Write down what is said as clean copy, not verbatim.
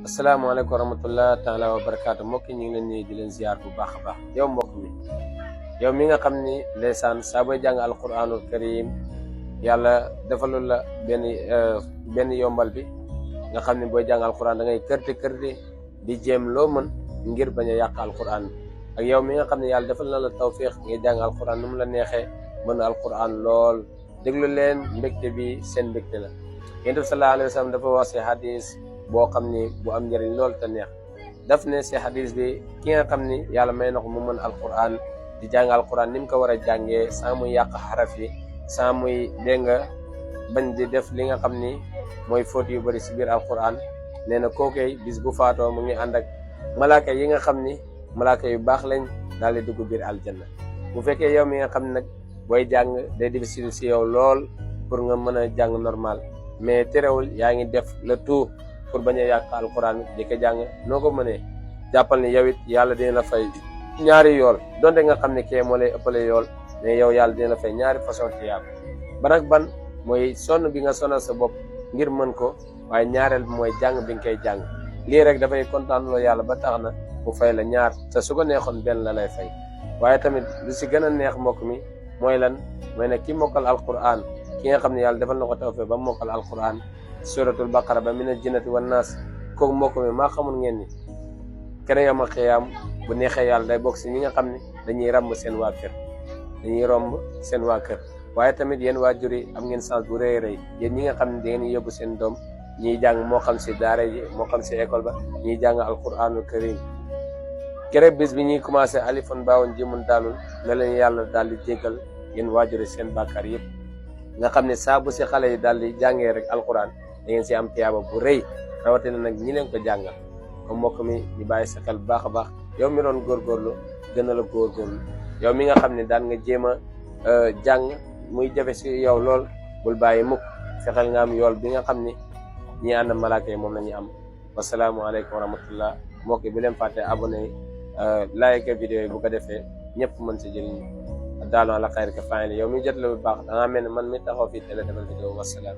asalaamaaleykum wa rahmatullah taala wa barakaatu mbokk ñu ngi leen nii di leen ziar bu baax a baax yow mbokk mi yow mi nga xam ni ndeysaan saa booy jàng alquranul karim yàlla defalul la benn yombal bi nga xam ne booy jàng alquran da ngay kërti di jéem loo mën ngir bañ a yàq alquran bi ak yow mi nga xam ne yàlla defal na la tawfiq ngay jàng alquran nu mu la neexee mën alquran lool déglu leen mbégte bi seen mbégte la yonent bi sallallahu alayhi wa sallam dafa wax si hadis boo xam ni bu am njëriñ lool te neex daf ne si hadis bi ki nga xam ni yàlla may na ko mu mën alquran di jàng alquran ni mu ko war a jàngee sans muy yàq xaraf yi sans muy dégg nga bañ di def li nga xam ni mooy faute yu bëri si biir alquran nee na kookey bis bu faatoo mu ngi ànd ak malaaka yi nga xam ni malaaka yu baax lañ daal di dugg biir aljanna bu fekkee yow mi nga xam ne nag booy jàng day difficile si yow lool pour nga mën a jàng normal mais terewul yaa ngi def le tout pour bañ a yàq alquran di ko jàng noo ko mënee jàppal ni yow it yàlla dina la fay ñaari yool donte nga xam ne kee moo lay ëppale yool mais yow yàlla dina la fay ñaari façon tiyaab ban ak ban mooy sonn bi nga sonal sa bopp ngir mën ko waaye ñaareel bi mooy jàng bi nga koy jàng lii rek dafay kontaan loo yàlla ba tax na mu fay la ñaar te su ko neexoon benn la lay fay waaye tamit lu si gën a neex mbokk mi mooy lan mooy ne ki mokkal alquran ki nga xam ne yàlla defal na ko tawfeex ba mokkal alquran suratul baqara ba minal jinnati wan naas kooku mbokk mi maa xamul ngeen ni kere yama xiyaam bu neexee yàlla day bokk si ñi nga xam ne dañuy ràmb seen waa kër dañuy romb seen waa kër waaye tamit yéen waajur yi am ngeen chance bu rëy rëy yéen ñi nga xam ne da ngeen yóbbu seen doom ñiy jàng moo xam si daara ji moo xam si école ba ñiy jàng alquranul karim kere bis bi ñuy commencé alifan baawoon jimun daalul la leen yàlla daal di jéggal yéen waajur yi seen bàkkaar yëpp nga xam ne saa bu si xale yi daal di jàngee rek alquran da ngeen si am tiyaaba bu rëy rawatina nag ñi leen ko jàngal comme mbokk mi ñu bàyyi sa xel bu baax a baax yow mi doon góorgóorlu gën a la góorgóorlu yow mi nga xam ne daan nga jéem a jàng muy jafe si yow lool bul bàyyi mukk fexeel nga am yool bi nga xam ni ñi ànd malaaka yi moom la ñu am wasalaamualeykum wa rahmatullah mbokk yi bu leen fàtte abonné like vidéo yi bu ko defee ñëpp mën si jëriñ daalo ala xayri ka faayil yow mi jot la bu baax da ngaa mel ne man mi taxaw fii télé defal vidéo wasalaam